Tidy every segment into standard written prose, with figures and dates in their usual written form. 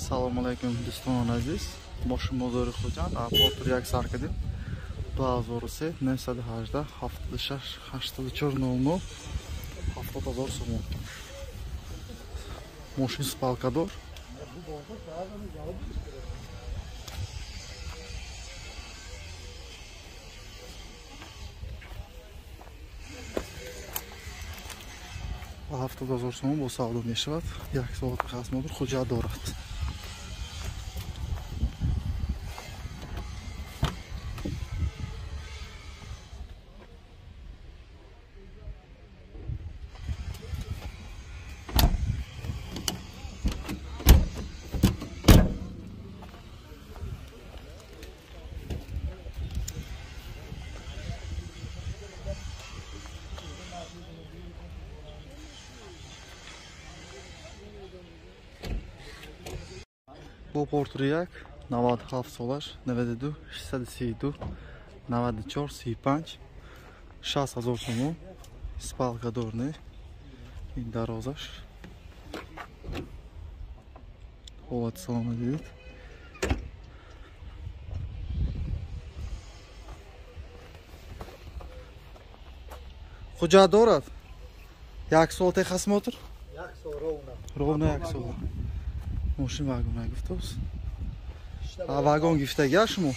Салому алайкум дӯстони азиз. Мошин бозори Хуҷанд, Портер як сар кардем. 2003 918 76 84 00 70 ҳазор сомон. Мошин спалкадор. Ба 70 ҳазор сомон бо савдо мешавад. Як соат хасмотр хуҷат дорад. Бо Портер як 97 солаш 92 632 94 35 60 ҳазор сомон. Спалкадор не, ин дарозаш. Ҳолати салома дидед. Ҳуҷҷат дорад? Як сол техосмотр? Як сол ровно. Ровно як сол. Мошин вагон гуфтааст. Вагон гифтагия шумо?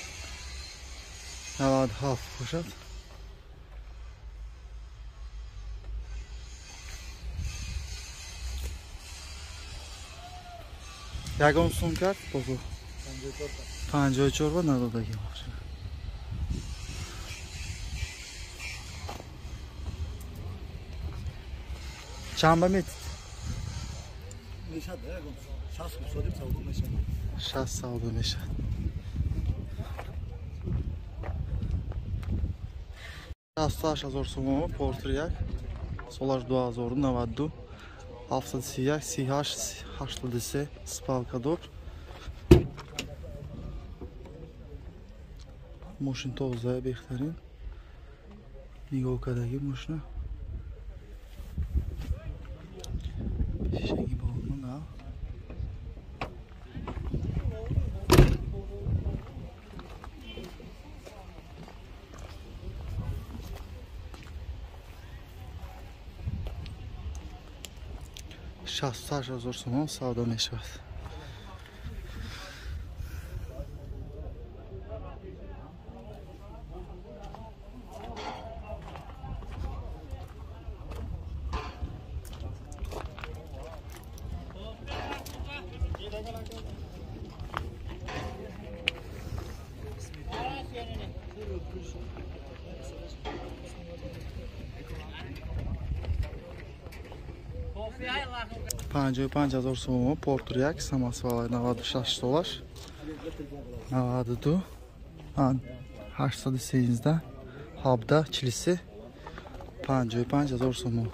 97 бошад. Ягон сум кард бозор? 54 ба надодаги мошин. Чанд ба метид? Мешад, ягон 60 содим савдо мешад. 60 савдо мешад. 68 ҳазор сомон Портер як, солаш 2092 731 38 83 спалкадор. Мошин тоза, беҳтарин. Нигоҳ кардаги мошина. Шишаги болоно нав. Шасту ҳашт ҳазор сомон савдо мешавад. Панҷоҳу панҷ ҳазор сомон Портер як самосвал 96 солаш 92 813 17 43 55 ҳазор сомон.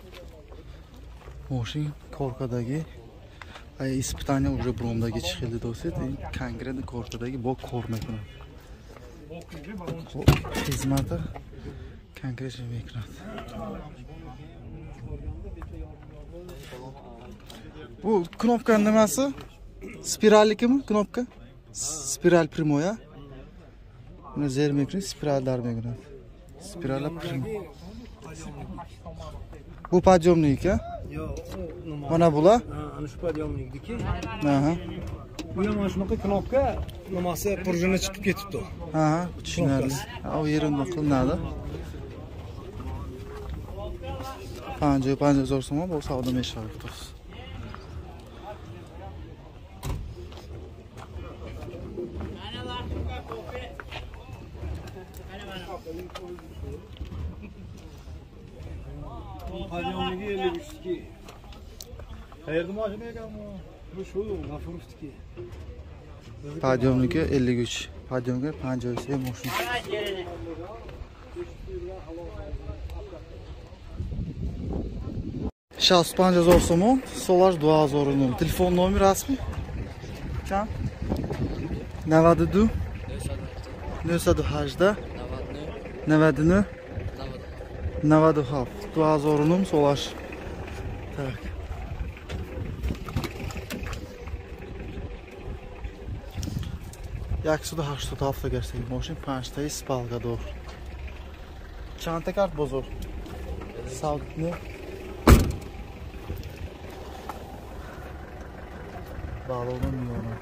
Мошин коркардаги, испытания уже буромдаги чӣ хеле досед, ин конкретно коркардаги бо кор мекунад. Хизмата конкретно мекунад. Bu knopka nimasi? Spirallikimi knopka? Spiral primoy, a? Buni zer mekuni, spirallar mekuni. Spirallar primoy. Bu podъемник, a? Yo'q, nima? Mana bular? Ha, ana shu podъемникniki. Aha. Bu ham mana shunaqa knopka, nimasi prujina chiqib ketibdi. Ha, tushunarli. U yerida qilinadi. 55 ҳазор сомон бо савдо мешавад. Podъемники 53-niki. Qayerda mashina ekan bu? Bu shu G'afurovniki. Podъемники 53. Podъемga 53 mashina. Шасту панҷ ҳазор сомон, солаш 2009. Телефон номер расми? Чанд? 92 918 99 97 2009 солаш. Так. 187 гаштаги мошин панҷтаи спалкадор. Чандта кард бозор? Савдне? Балона миёна.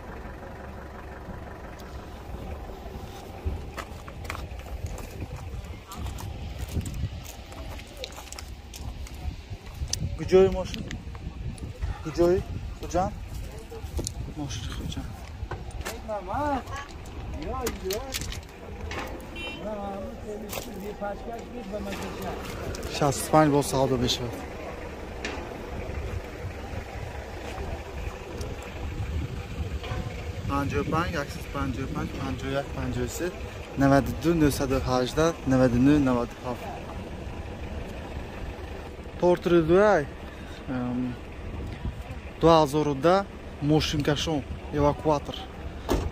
Куҷои мошин? Куҷои? Хуҷанд? Мошини Хуҷанд. Шасту панҷ боз савдо мешавад. 55, 155, 51, 53, 92, 918, 99, 97. Портри дуай 2010 мошинкашон эвакуатор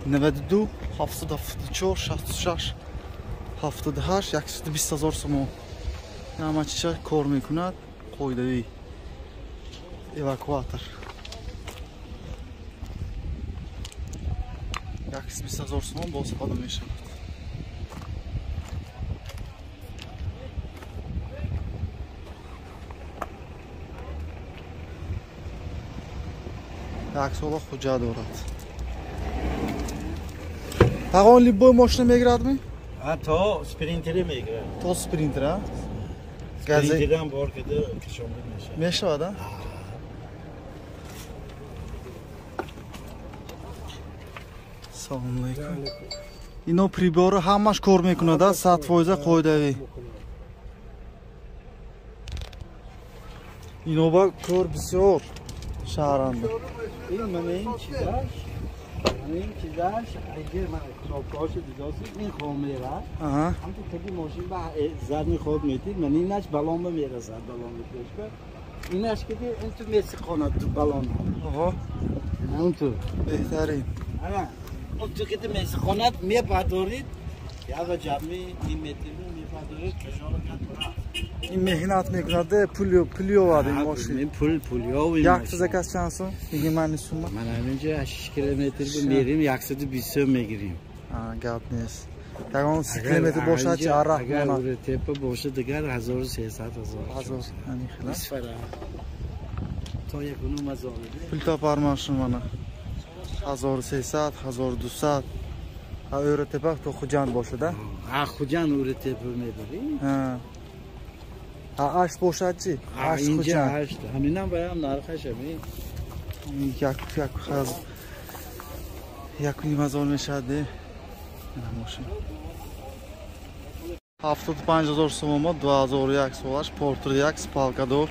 92, 774, 66, 78, 120 ҳазор сомон. Ҳама чиза кор мекунад, қоидавӣ эвакуатор. 120 ҳазор сомон боз савдо мешавад. Як сола хуҷа дорад. Тағон либои мошина мегирад ми? То спринтери мегирад. То спринтера? Спринтерам бор кида кишонда мешавад. Мешавад, а? Салом алейкум. Ино прибори ҳамаш кор мекунад, 100% қоидавӣ. Иноба кор бисёр шаҳранда. Ин мана ин чизаш, мана ин чизаш, агар мана кнопкаҳошо дидосид, ин хомера. Ҳамту таги мошин ба задни ход метид, мана инаш балон ба мерасад, балон пешба. Инаш киди ин ту месиқонад ту балон. Оҳо. Он ту. Беҳтарин. Ана, он ту киди месиқонад, мепадорид, ява ҷамъи ним метр мепадорид, кашола катора. Ин меҳнат мекунад, пул ёвад ин мошин. Ин пул ёв ин. Як заказ чанд сум? Мегӣ сумма? Ман ҳаминҷо 6 километр мерим, 120 сом мегирим. Гап нест. Ягон 30 километр бошад чи арақ монад. Агар Уротепа бошад дигар 1300 ҳазор. Ҳазор, ҳамин хел. Исфара. То якунум ҳазор. Пул топар мошин мана. 1300, 1200. Уротепа то Хуҷанд бошад, а? Хуҷанд Уротепа мебарем. Ашт бошад чи? Ашт Хуҷанд. Ашт. Ҳаминам баям нархаш ҳамин. Як ним ҳазор мешавад, де? Ина мошин. 75 ҳазор сомон, 2001 солаш, Портер 1, спалкадор.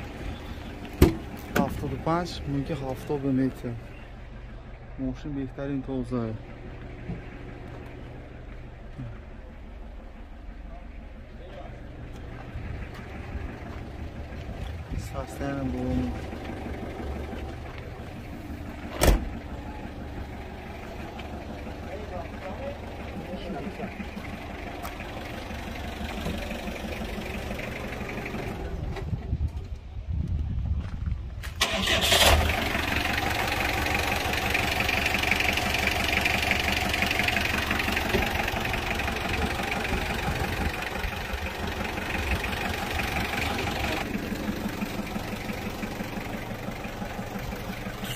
75, мумкин 70 ба метр. Мошин беҳтарин тоза. Состояние было.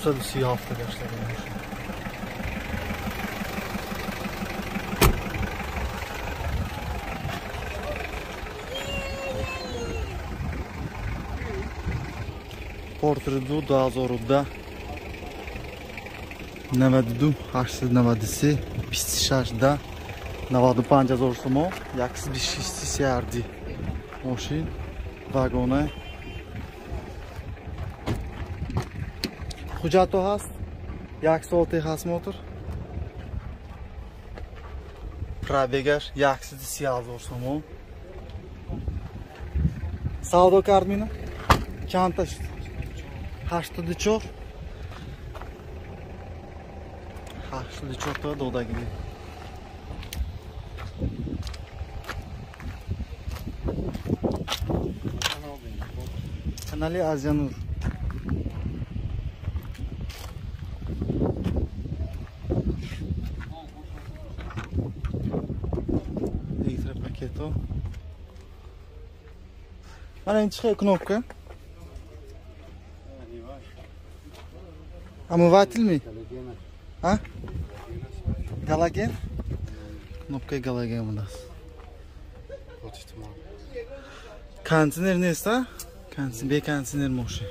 237 гаштаги мошин. Портер 2 2010 92 893 26 да 95 ҳазор сомон, 126 CRD мошин вагона. Ҳуҷҷатҳо ҳаст? Як сол техосмотр. Пробегаш 130 ҳазор сомон. Савдо кард мина? Чандта шуд? 84. 84 та додагӣ. Канали Азиянур. Мана ин чӣ кнопка? Омыватель ми? А? Галоген? Кнопкаи галоген будааст. Кондиционер нест, а? Бе кондиционер мошин.